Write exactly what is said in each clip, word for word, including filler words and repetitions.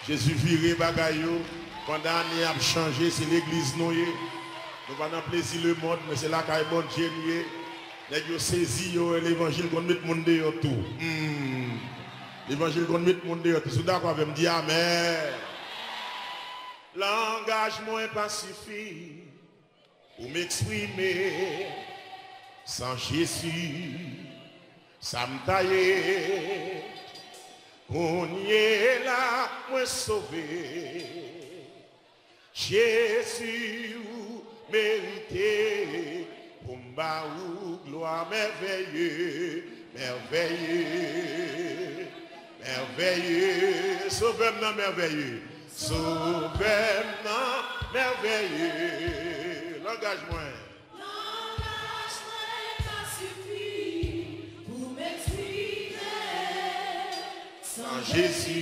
Jezi vire bagay yo. Pandan ane ap chanje, se legliz nou ye. Nou pa nan plezi lemonn, men se lakay Bondye nou ye. Nèg yo sezi, yo wè levanjil konn met moun deyò tou. Hmm. Levanjil konn met moun deyò tou. Si w dakò avè m, di amèn. Langaj mwen pa sifi pou m eksprime san Jezi, sa m ta ye. Kounye la, mwen sove. Jezi, ou merite pou m ba ou glwa mèvèye, mèvèye, mèvèye. Sovè m nan mèvèye. Sovè m nan mèvèye. Langaj mwen. Langaj mwen pa sifi pou m eksprime san Jezi,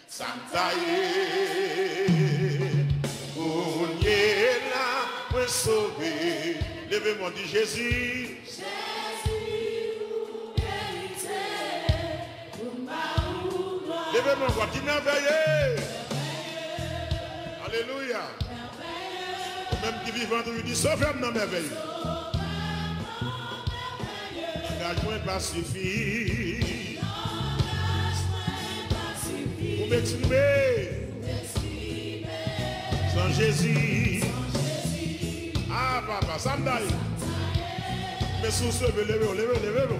sa m ta ye. Kounye la, mwen sove. Leve men w, di Jezi. Jezi, ou merite pou m ba ou glwa. Leve men w ankò, di mèvèye. Alelouya. Ou menm ki vivan toujou, di sovè m nan mèvèye. Langaj mwen pa sifi pou m eksprime san Jezi. A papa, sa m ta ye. Men si w sove, leve w, leve w, leve w.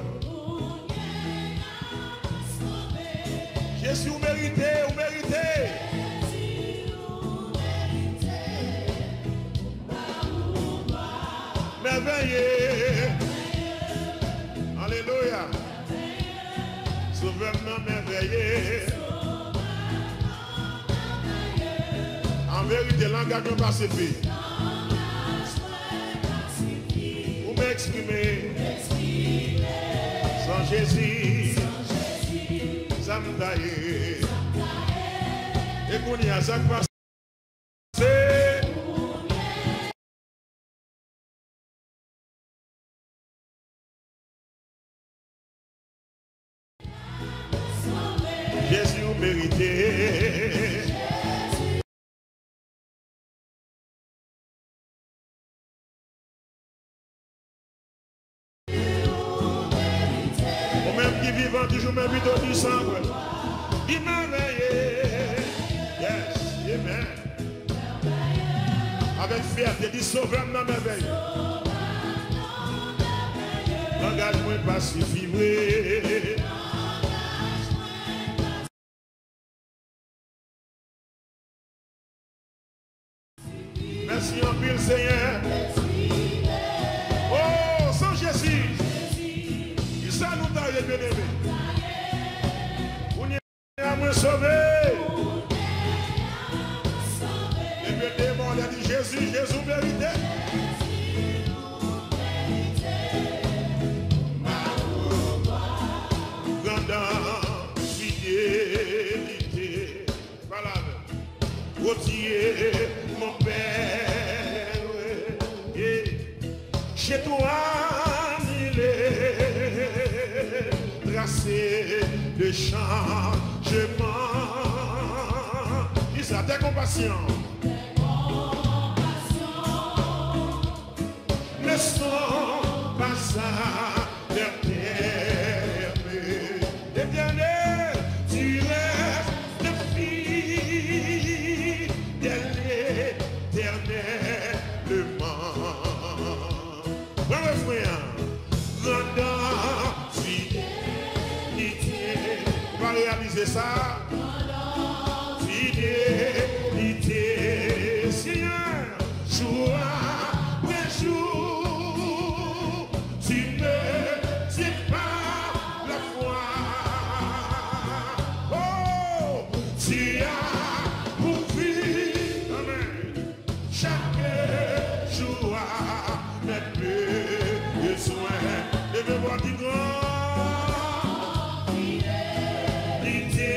Jezi, ou merite, ou merite. Mèvèye. Alelouya. Sovè m nan mèvèye. An verite, langaj mwen pa sifi pou m eksprime san Jezi, sa m ta ye. E kounye a, sa k pase? Jezi, ou merite. Ou menm ki vivan toujou, men pito di sa, frè. Di mèvèye. Yes, amen. Avèk fyète, di sovè m nan mèvèye. Langaj mwen pa sifi vre. Mèsi anpil, Senyè. Oh, san Jezi. Kisa nou ta ye, byeneme? Kounye a, mwen sove. Leve de men w, di Jezi, Jezi, ou merite. Grandans fidelite. Pale avè m. Ô Dieu, mon Père, j'ai tout annulé, tracé de changement. Dis à tes compassions. Ne sont pas à leur terme. Éternel, tu restes fidèle éternellement. Pran refren an. Grandans fidelite. Ou pa reyalize sa? Fidelite, Senyè, jou apre jou, tu me tiens par la foi. Oh, tu as pourvu. Amen. Chak jou a mèt bezwen. Leve vwa ki gran. Fidelite.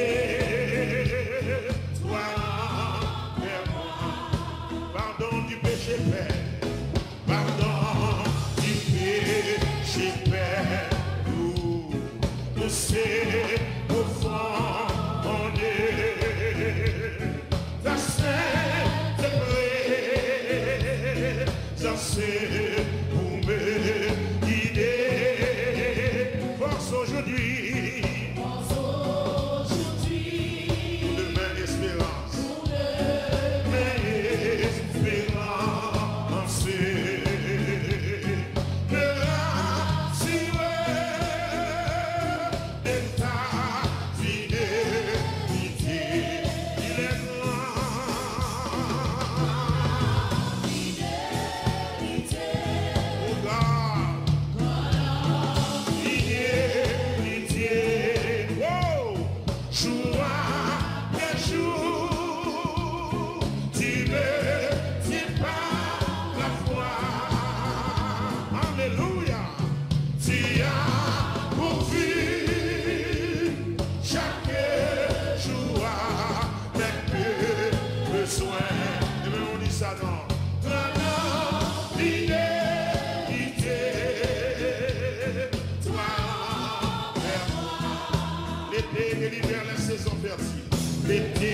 Fètil. Lete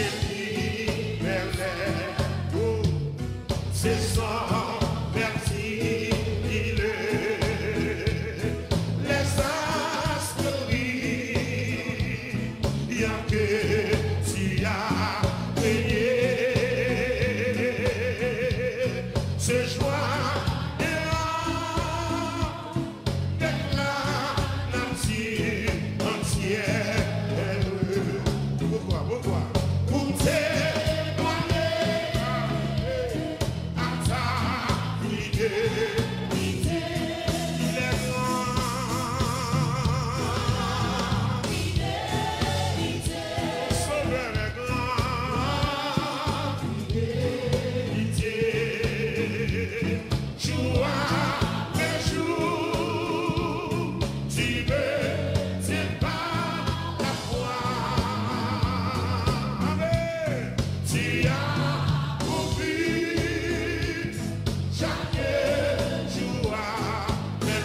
epi bèlè, oh, se son fètil li ye. Lèzastre ri, y a ke ti a peye. Se jwa e la Deklanati antyè. Poukwa, poukwa? Pou temwanye a ta fidelite. Il est grand. Sovè gran. Fidelite. Jou apre jou, Dieu tient par la foi. Amen. Tu as pourvu chaque jour à mes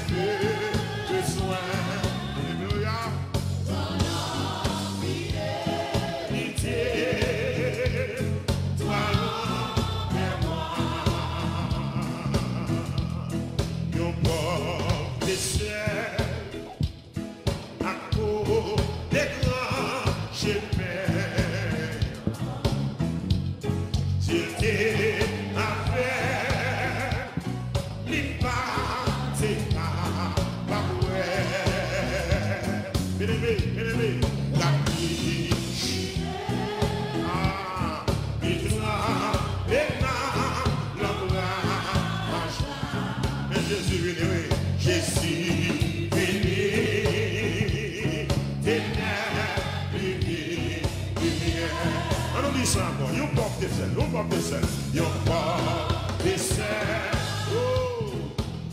besoins. Alléluia. Pitié, toi envè mwen. Yon pòv te sèl akoz de gran chemen. Si l te avèg, li pa te ka pa wè. Byeneme, byeneme, la pli. Ah, li tranble nan lanbraj. Men Jezi vini, wi. Jezi vini. Tenèb li vin limyè. Ann nou di sa ankò. Yon pòv te sèl, yon pòv te sèl, yon pòv te sèl. Oh,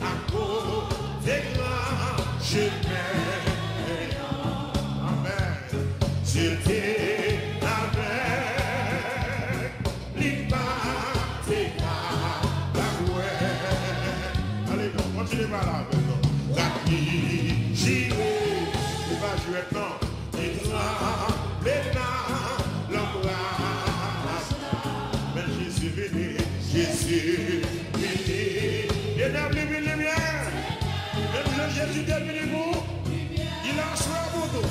akoz de gran chemen. Amèn. Si l te avèg, li pa te ka pa wè. Ale non, kontinye pale avè l non. Gad li jire, li pa jwèt non. Li tranble nan lanbraj. Men Jezi vini, Jezi vini. Tenèb li vin limyè. Menm jan Jezi te vini pou, il a aswè pou tou.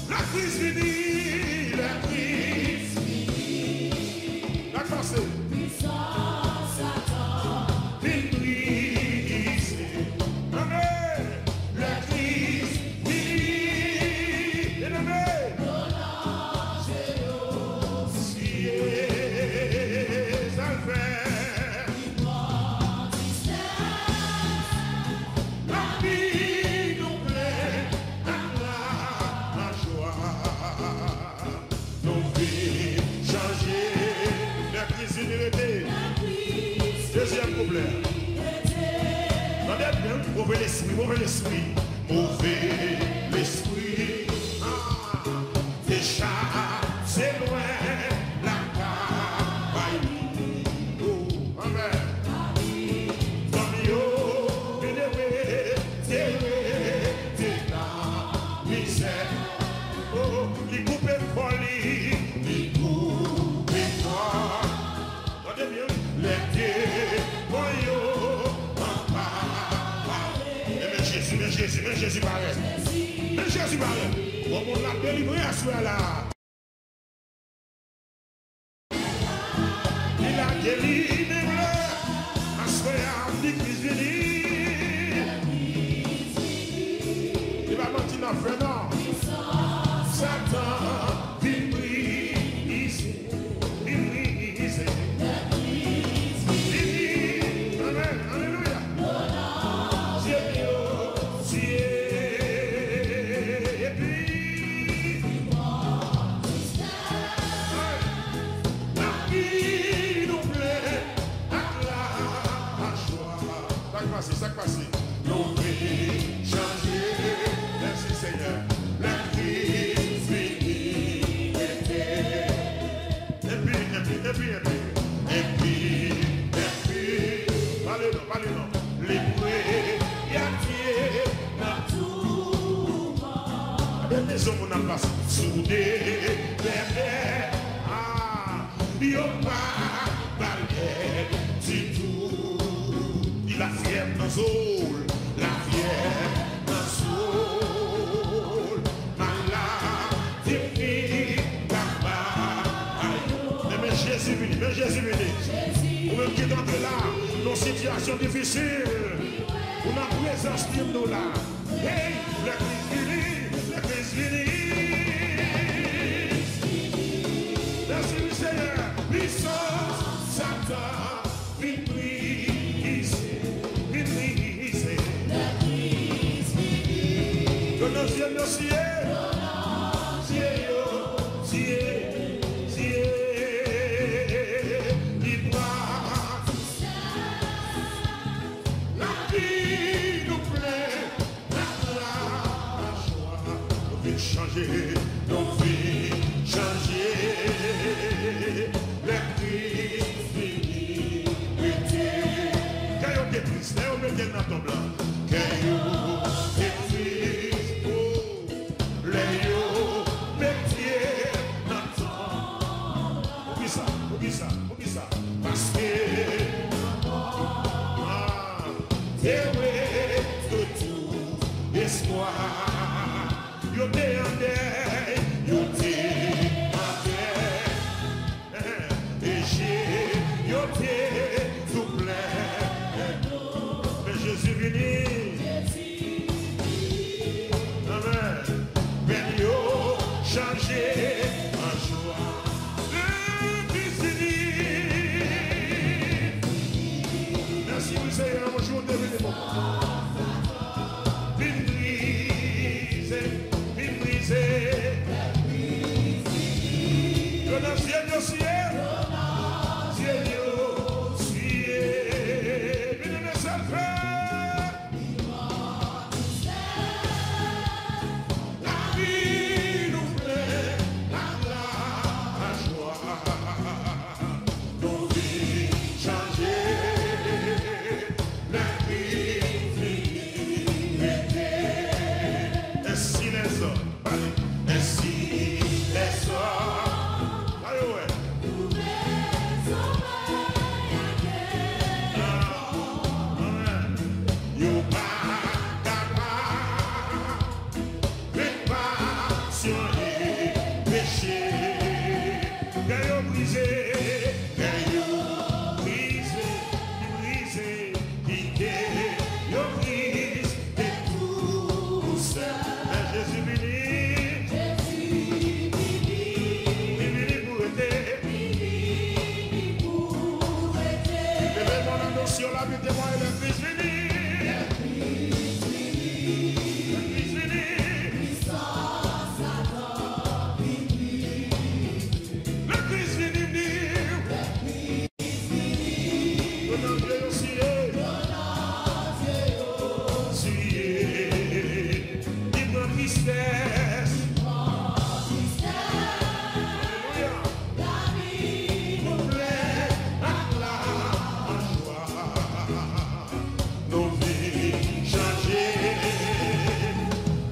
Lakriz vini, lakriz vini. Sa k pase? Pwisans Satan vin brize. Amèn. Lakriz vini. Byeneme. Syèl fè. Lavi nou plen ak lajwa. Nou vin chanje. Lakriz vini rete. Dezyèm kouplè. Tande byen, move lespri, move lespri. Move lespri. Ah. Te chase lwen lakay li. Oh, amèn. Fanmi yo, byeneme, te rete nan mizè. Oh, li koupe kò li, li koupe kò. Tande byen, lè demon yo anba. Men Jezi, men Jezi, men Jezi parèt. Men Jezi parèt. Bon, bon, l ap delivre aswè a la. Li lage li menm lè aswè a, di Kris vini. Li pa manti n ap fè non. Satan vin brize. Vin brize. Vini. Amèn. Alelouya. Zye yo, zye. Epi, lavi nou plen ak lajwa. Sa k pase? Sa k pase? Nou vin chanje. Mèsi, Senyè. Lè Kris vini, mete. Epi, epi, epi, epi. Epi, epi. Pale non, pale non. Li priyati nan touman. Gade mizè moun ap pase. Soude Yo pa ba l kè ditou. Di lafyèv nan zo l, lafyèv nan zo l. Maladi fin kaba. Men, men Jezi vini, men Jezi vini. Ou menm ki t antre la, nan sitiyasyon difisil, ou nan prezans li m nou la. Hey, Lekris vini, Lekris vini. Mèsi wi Senyè. Pisans Satan vin brize, vin brize. Lekris vini. Yo nan zye, yo siye. Yo nan zye, yo siye, siye. Li pran lavi nou plen. Nou vin chanje, nou vin chanje. Lè Kris vini, rete. Kè yo te tris, lè yo mete l nan tonb lan. Kè yo te tris, o, lè yo mete l nan tonb. Poukisa? Poukisa? Poukisa? Paske, ah, te wè de tou espwa. Yo te an dèy, yo te an dèy. E je yo te tou plen. Men Jezi vini. Amèn. Pèn yo chanje an jwa. Legliz vini. Mèsi wi Senyè, yon jou w te vini pou mwen. Vin brize, vin brize. Yo nan syèl yo siye. Syèl yo siye. Vin nan sèl fè. Lavi nou plen ak lajwa. Nou vin chanje. Lè Kris vini, rete. Ensi lèzòm, pale. Ensi lèzòm. Sa yo wè. Yo pa kapab vin pasyon e peche. Kè yo brize, kè yo brize, brize, kite yo brize. Te tou sèl. Lè Jezi vini, Jezi vini, li vini pou rete. Li vini pou rete. Leve men w nan syon la, mete mwen, lè Kris vini. Lè Kris vini. Lè Kris vini. Lè Kris vini, vini. Yo nan zye yo siye. Siye. Li pran tristès. Alelouya. Nou plen ak lajwa. Nou vin chanje.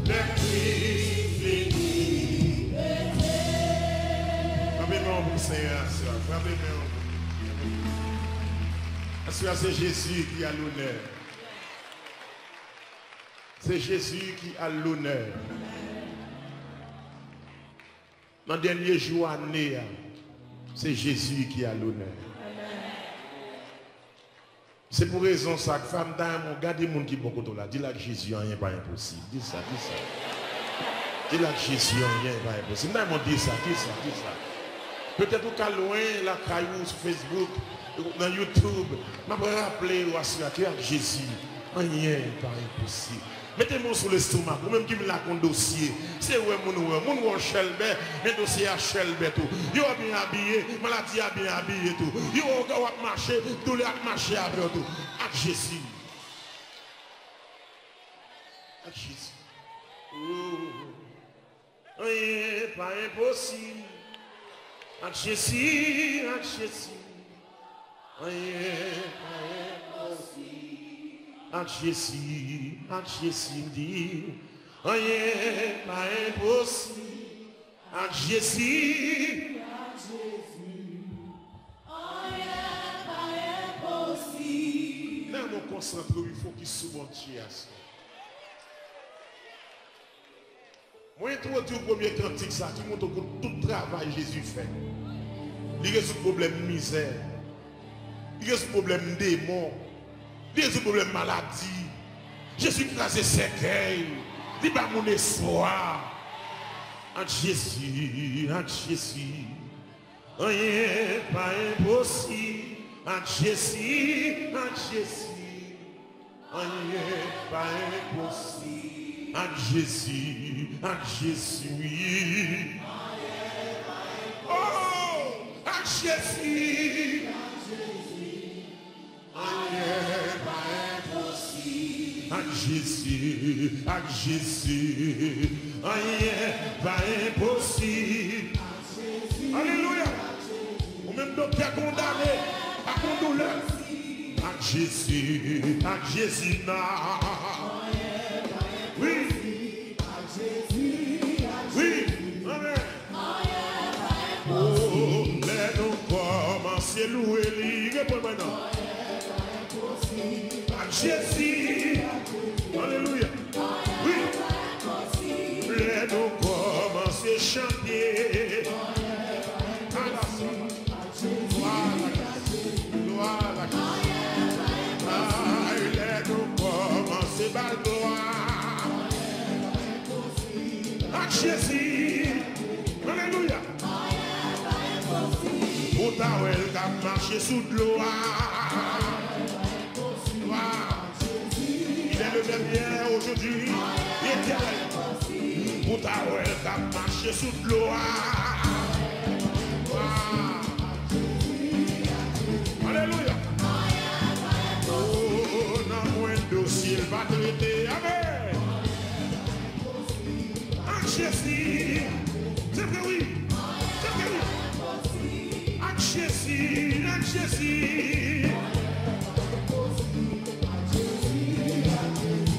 Lè Kris vini. Frape men w pou Senyè a, sè. Frape men w. Aswè a, se Jezi ki a lonè. Se Jezi ki a lonè. Nan dènye jou ane a, se Jezi ki a lonè. Se pou rezon sa k fè m ta renmen w gade moun ki bò kote w la. Di l ak Jezi, anyen pa enposib. Di sa, di sa. Di l ak Jezi, anyen pa enposib. M ta renmen w di sa, di sa, di sa. Petèt ou ka lwen lakay ou, sou Facebook, nan YouTube. M ap raple w aswè a ke ak Jezi, anyen pa enposib. Mete men w sou lestomak ou, ou menm ki vin la ak yon dosye. Se wè moun wè, moun wè w chèlbè, men dosye a chèlbè tou. Yo byen abiye, maladi a byen abiye tou. Yo wè w ap mache, doulè ap mache avè w tou. Ak Jezi. Ak Jezi. Oh. Anyen pa enposib. Ak Jezi, ak Jezi. Anyen pa enposib. Ak Jezi, ak Jezi, m di, anyen pa enposib. Ak Jezi, ak Jezi. Anyen pa enposib. Nan nou konsantre, wi, fokis sou Bondye aswè. Mwen entwodui w premye kantik sa ki montre w tout travay Jezi fè. Li rezoud pwoblèm mizè. Li rezoud pwoblèm demon. Li rezoud pwoblèm maladi. Jezi kraze sèkèy. Li ba moun espwa. Ak Jezi, ak Jezi. Anyen pa enposib ak Jezi, ak Jezi. Anyen pa enposib ak Jezi, ak Jezi, wi. Oh, ak Jezi. Anyen pa enposib. Ak Jezi, ak Jezi, anyen pa enposib. Alelouya. Ou menm doktè kondane ak yon doulè. Ak Jezi, ak Jezi nan. Wi. Wi. Amèn. Oh, lè nou kòmanse louwe li, reponn mwen non. Ak Jezi. Alelouya. Wi. Lè nou kòmanse chante. Alasa. Glwa a Jezi. Glwa a Jezi. Ay, lè nou kòmanse ba l glwa. Ak Jezi. Alelouya. Ou ta wè l k ap mache sou dlo a. Glwa. Il est le même hier, aujourd'hui, et éternel. Ou ta wè l k ap mache sou dlo a. Glwa. Alelouya. Oh, nan mwen dosye l pa trete. Amèn. Ak Jezi. Se vre, wi. Se vre, wi. Ak Jezi, ak Jezi.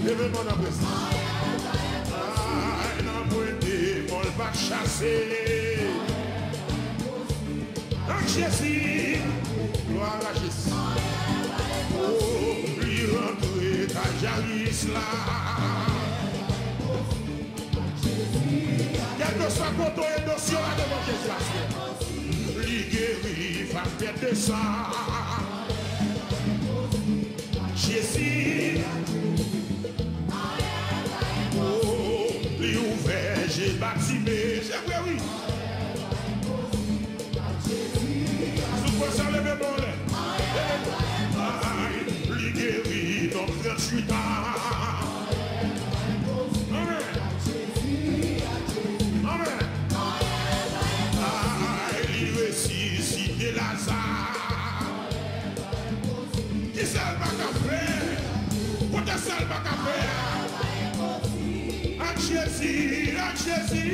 Leve men w nan prezans. Ay, nan mwen demon l pa t chase. Ak Jezi. Glwa a Jezi. Oh, li rantre kay Jayis la. Kèlkeswa kote w ye, dosye w la devan Jezi aswè. Li geri fanm pèt de san. Jezi. Oh, li ouvè je Batime. Se vre, wi. Si w kwè sa, leve men w anlè. Ay, li geri nonm tranntuit an. Amèn. Amèn. Ay, li resisite Laza. Kisa l pa ka fè? Pote sa l pa ka fè a. Ak Jezi, ak Jezi.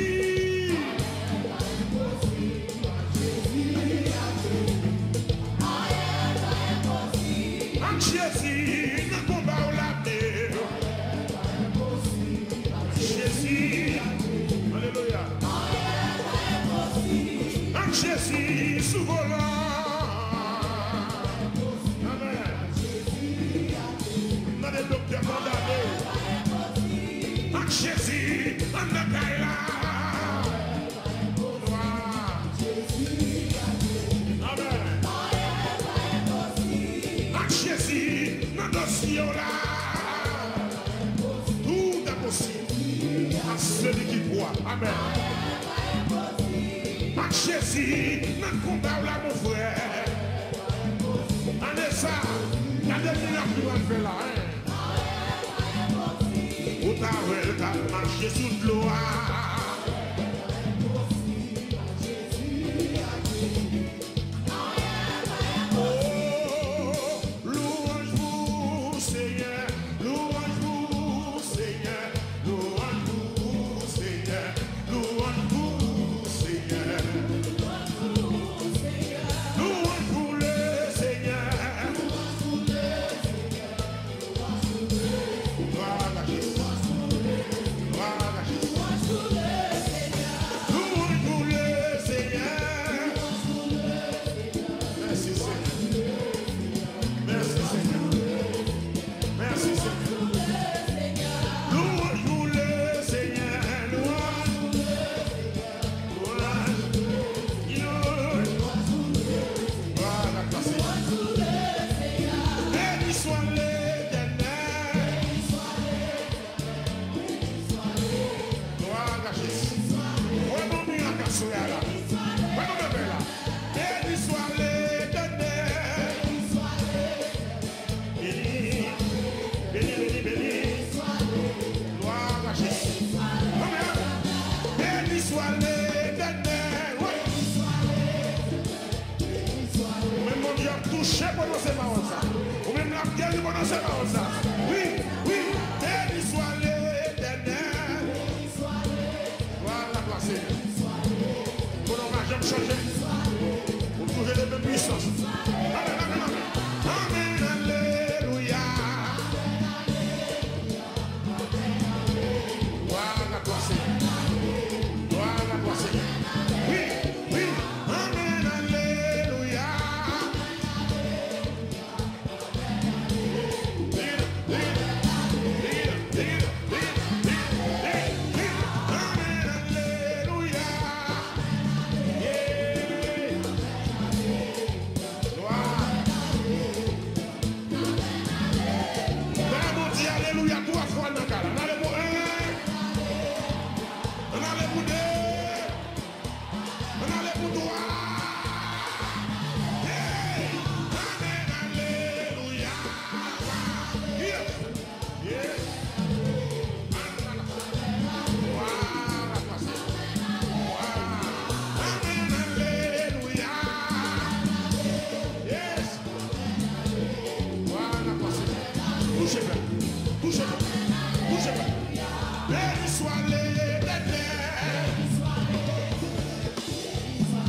Ak Jezi, nan konba w l ap mennen w. Jezi, alelouya. Ak Jezi sou volan. Amèn. Mande doktè kondane w. Ak Jezi anndan kay la. Glwa. Amèn. Ak Jezi nan dosye w la. Tout est possible à celui qui croit. Amèn. Ak Jezi nan konba w la, mon frè. Ane sa, gade mirak li pral fè la, en. Ou ta wè l k ap mache sou dlo a. Oh, louanj pou Senyè, louanj pou Senyè, louanj pou Senyè, louanj pou Senyè. Louanj pou Lesenyè. Glwa a Jezi. Glwa a Jezi. Mache pwononse pawòl sa. Ou menm l ap geri, pwononse pawòl sa. Wi, wi. Beni swa Letènèl. Glwa a Senyè. Kote w pa janm chanje. Ou toujou de menm pwisans. Amèn, amèn, amèn. Amèn, alelouya. Glwa a Senyè. Glwa a Senyè. Wi, wi. Amèn, alelouya. Amèn, alelouya. Yeah. Glwa. Lè nou di alelouya twa fwa nan kay la. Ann ale pou en. Ann ale pou de. Ann ale pou twa. Hey! Amèn, alelouya. Yes. Yes. Ann ale. Glwa a Senyè. Amèn, alelouya. Yes. Touche pèp. Touche pèp. Touche pèp. Beni swa Letènèl.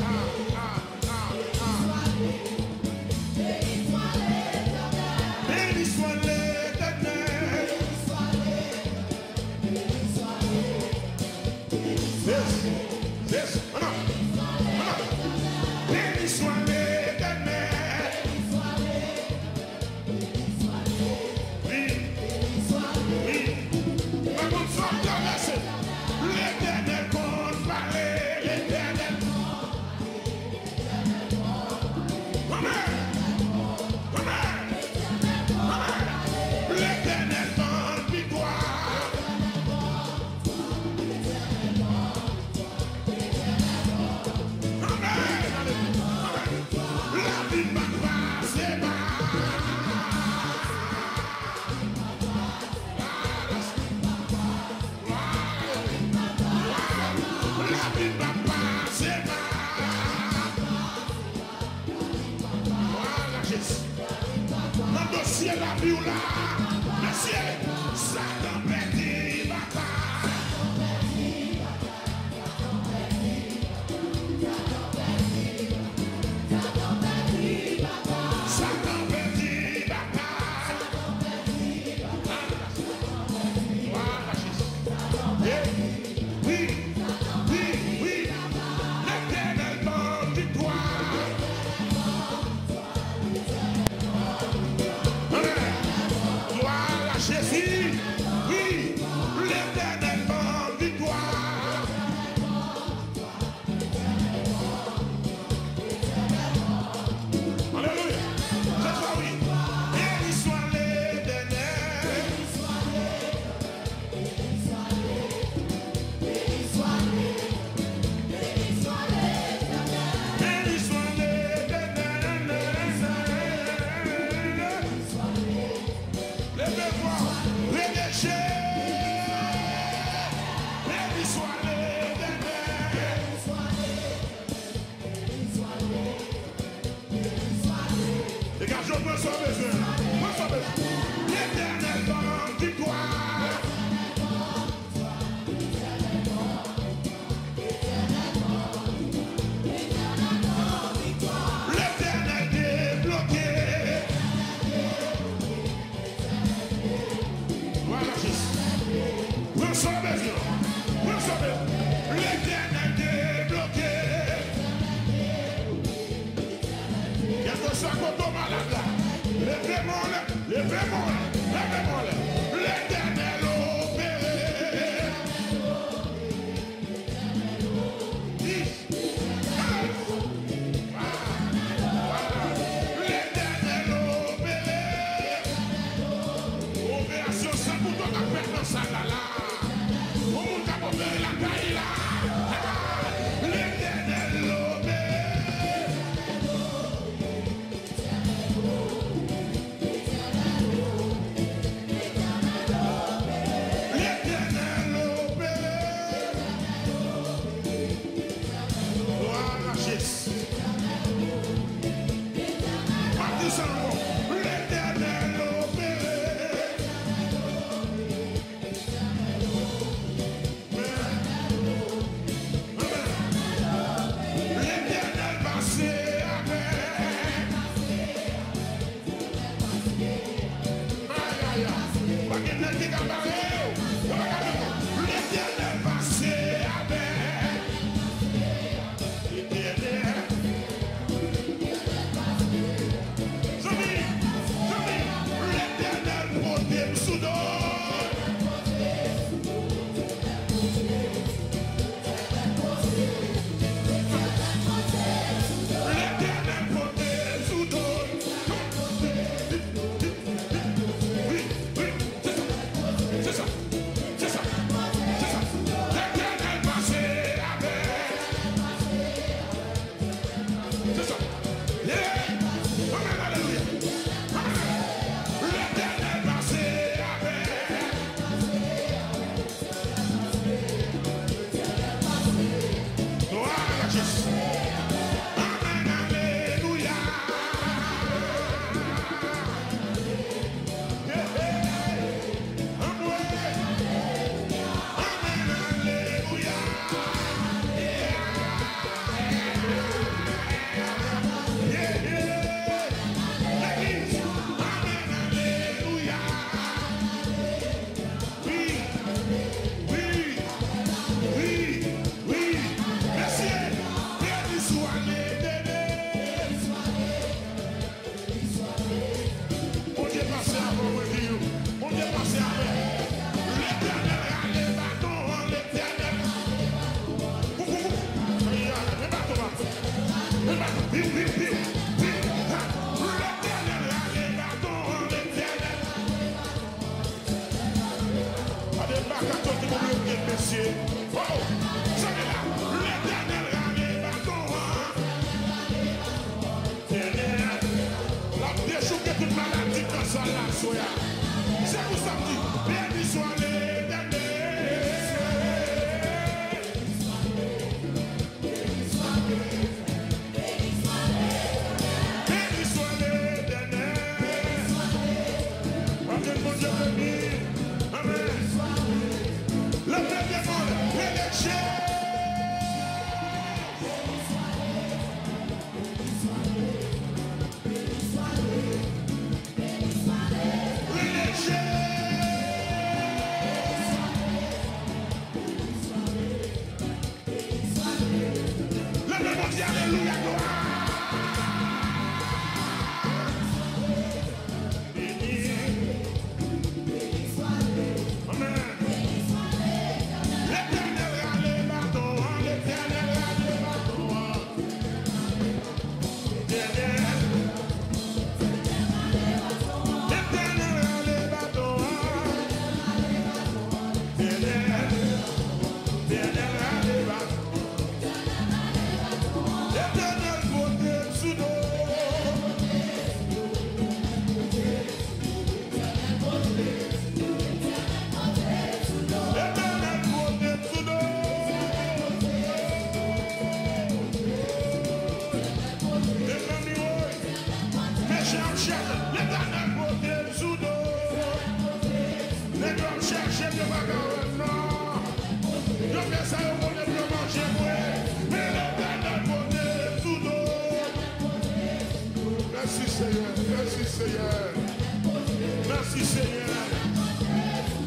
Ah, ah, ah, ah. Beni swa Letènèl. Yes. Yes. Ann ale. Ann ale. Beni swa Letènèl. Wi. Wi. Pa konn sa w travèse. Letènèl konn pale. Letènèl. Amèn. Amèn. Amèn. Letènèl ban viktwa. Amèn. Amèn. Lavi m pa pase mal. Lavi m pa pase mal. Glwa a Jezi. Nan dosye lavi w la, mesye, Satan pèdi batay. Satan pèdi batay. Glwa a Jezi. Wi, wi, wi. Letènèl ban viktwa. Amèn. Glwa a Jezi. Wi, Letènèl ban viktwa. Alelouya. Se sa wi. Beni swa Letènèl. Beni swa Letènèl. Leve vwa w, rele Jezi. Beni swa Letènèl. Degaje w, pran sa w bezwen. Pran sa w bezwen. Letènèl ban viktwa. Letènèl debloke. Glwa a Jezi. Pran sa w bezwen. Pran sa w bezwen. Letènèl debloke. Kèlkeswa kote w malad la, leve men w anlè, leve men w anlè, leve men w anlè. Letènèl opere. Hey! Letènèl opere. Operasyon san kouto k ap fèt nan sal la la. Yon moun k ap opere lakay li la. Letènèl opere. Piw, piw, piw, piw. Ha! Letènèl rale baton an, Letènèl. Gade baka soti pou bloke, mesye. Oh! Sa gen la. Letènèl rale baton an. Letènèl. L ap dechouke tout maladi kansa la aswè a. Se pou sa m di, beni swa Letènèl. Beni swa Letènèl. Anpil Bondye beni. Amèn. Leve de mò, rele Jezi. Rele Jezi. Leve Bondye, alelouya, glwa. Beni. Amèn. Letènèl rale baton an, Letènèl rale baton an. Letènèl. Letènèl rale baton an. Letènèl. Letènèl rale baton. Letènèl pote m sou do. Letènèl pote m sou do. Mezanmi, woy. Mechan ap chèche. Letènèl pote m sou do. Nèg yo ap chèche m, yo pa ka wè m non. Yo fè sa yo konnen pou yo manje mwen. Men Letènèl pote m sou do. Mèsi, Senyè. Mèsi, Senyè. Mèsi, Senyè.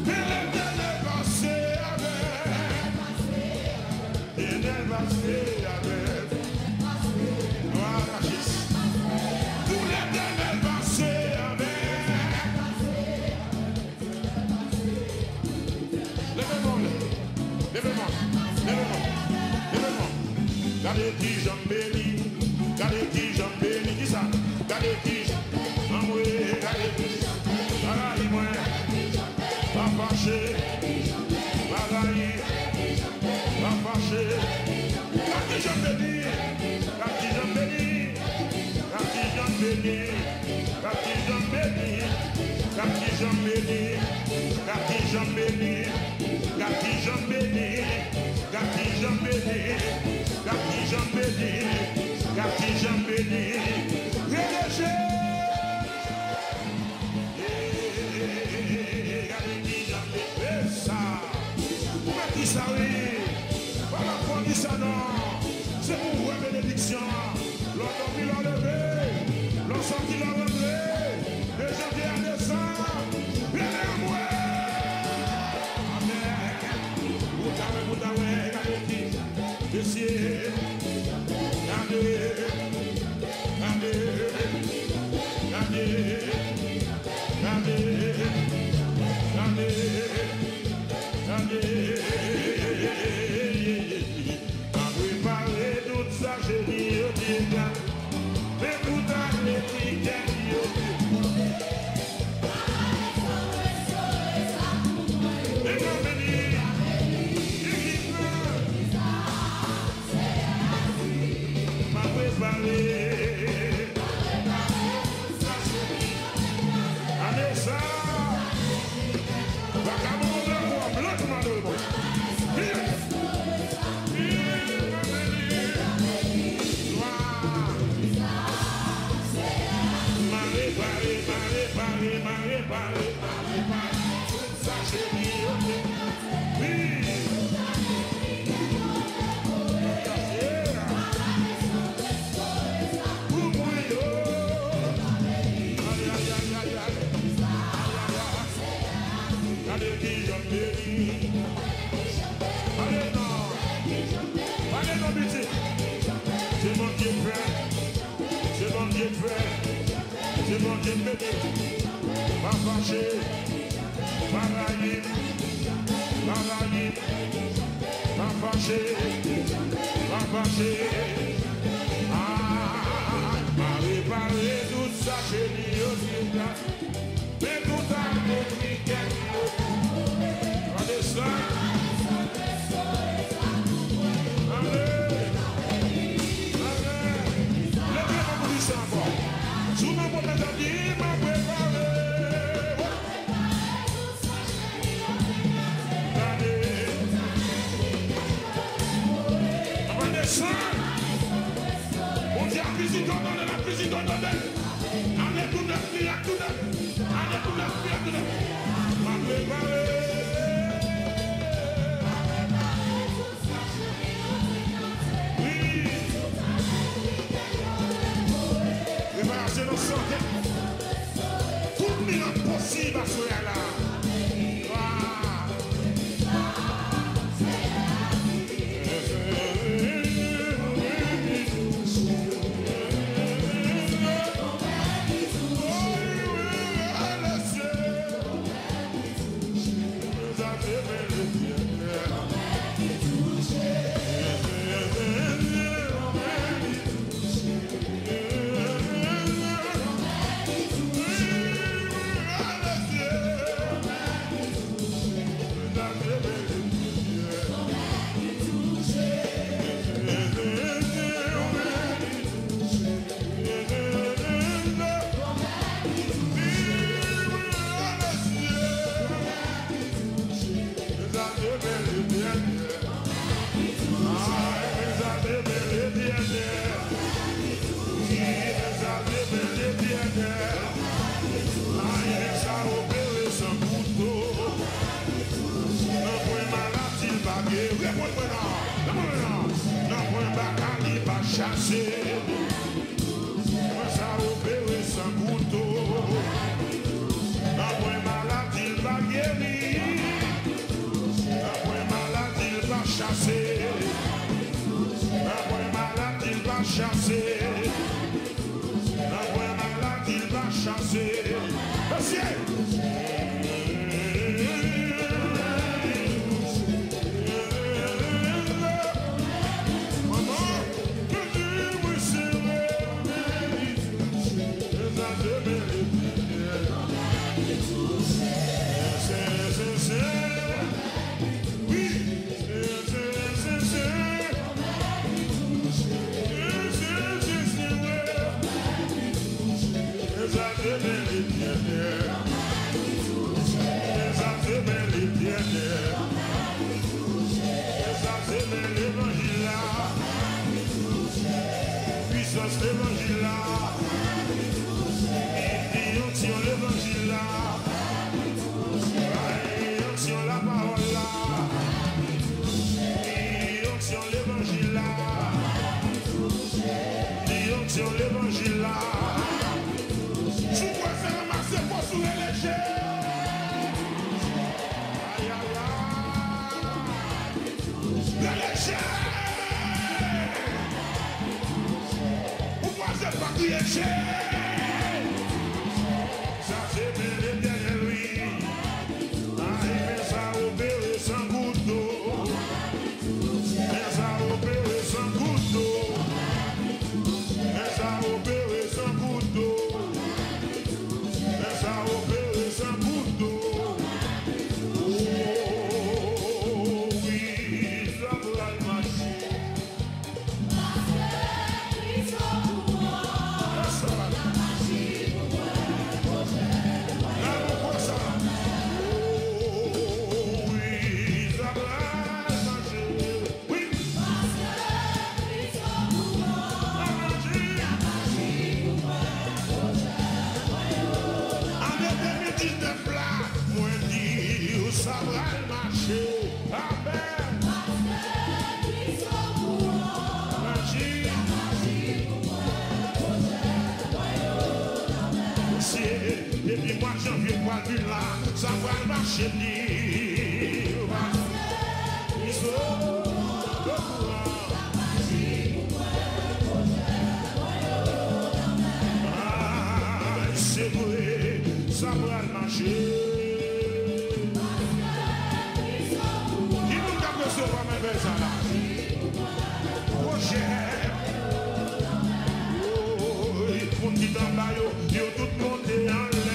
Men Letènèl pase avèk. Letènèl pase avèk. Glwa a Jezi. Pou Letènèl pase avèk. Leve men w, leve men w, leve men w, leve men w. Gade kijan m beni, gade kijan m beni, kisa? Gade kijan, anmwe, gade kijan, pa rayi mwen, pa fache, pa rayi, pa fache. Gade kijan m beni, gade kijan m beni, gade kijan m beni. Gad kijan m beni, gad kijan m beni, gad kijan m beni, gad kijan m beni, gad kijan m beni, gad kijan m beni, gad kijan m beni. Rele Jezi. Gade kijan m beni. E sa. Ou mèt di sa wi. Pa la fwa di sa non. Se pou w wè benediksyon an. Lè w dòmi, lè w leve, lè w sòti, lè w rantre, de janvye a desanm, rele anmwe. Amèn. Ou ta wè, ou ta wè, gade ki, mesye, gade, gade, gade, gade, gade, gade. Mwen prepare tout sa cheri yo te gate. Men tout ane ti kèk yo te koute. E mwen beni. Ekip la. Mwen prepare. Ane sa. Vakabon, bravo, blan kòmande w bon. Mare pare, mare pare, mare pare, mare pare. Sa cheri yo te. Wi. Yeah. Pou mwen yo. Ay, ay, ay, ay, ay. Gade kijan m beni. Ale non. Ale non, pitit. Se Bondye k fè. Se Bondye k fè. Se Bondye k beni. Pa fache. Pa rayi m. Pa rayi m. Pa fache. Pa fache. Ah. Men tout Ameriken yo. Tande sa. Ale. Ale. Leve men pou li sa ankò. Si w nan pwofesè, di, "M ap prepare." Gade. Gade sa. Bondye ap vizite w, tande, l ap vizite w, tande. Ale tou nèf, mirak tou nèf. Ale tou nèf, mirak tou nèf. M ap prepare. Wi. Preparasyon nan sante. Tout mirak posib aswè a la. Wa. Nan pwen maladi l pa gen, reponn mwen non. Nan pwen non. Nan pwen baka li pa chase. Mwen sa opere san kouto. Nan pwen maladi l pa geri. Nan pwen maladi l pa chase. Nan pwen maladi l pa chase. Nan pwen maladi l pa chase. Mesye! Manman, Bondye mwen sere. Sa se bèl. Se, se, se. Wi. Pwisans levanjil la. Di onksyon levanjil la. Di onksyon lapawòl la. Di onksyon levanjil la. Di onksyon levanjil la. Si w kwè se ranmase fòs ou rele Jezi. Ay, ay, ay. Rele Jezi. Ou kwaze pa kriye Jezi. Sa se men Letènèl wi. Ay, men sa opere san kouto. Men sa opere san kouto. Men sa opere san kouto. Men sa opere san kouto. O, wi, sa pral mache. Ane de mil diznèf la, mwen di w sa pral mache. Amen. Mache. Mesye, depi mwa janvye pral vin la, sa pral mache di. Ay, se vre, sa pral mache. Ki moun k ap resevwa mèvèy sa la? Pwojè. Woy, moun ki t anba yo, yo tout monte anlè.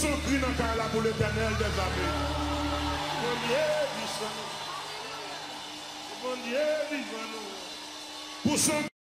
Son kri nan kay la pou Letènèl dèzame. Bondye vivan nou. Bondye vivan nou. Pou son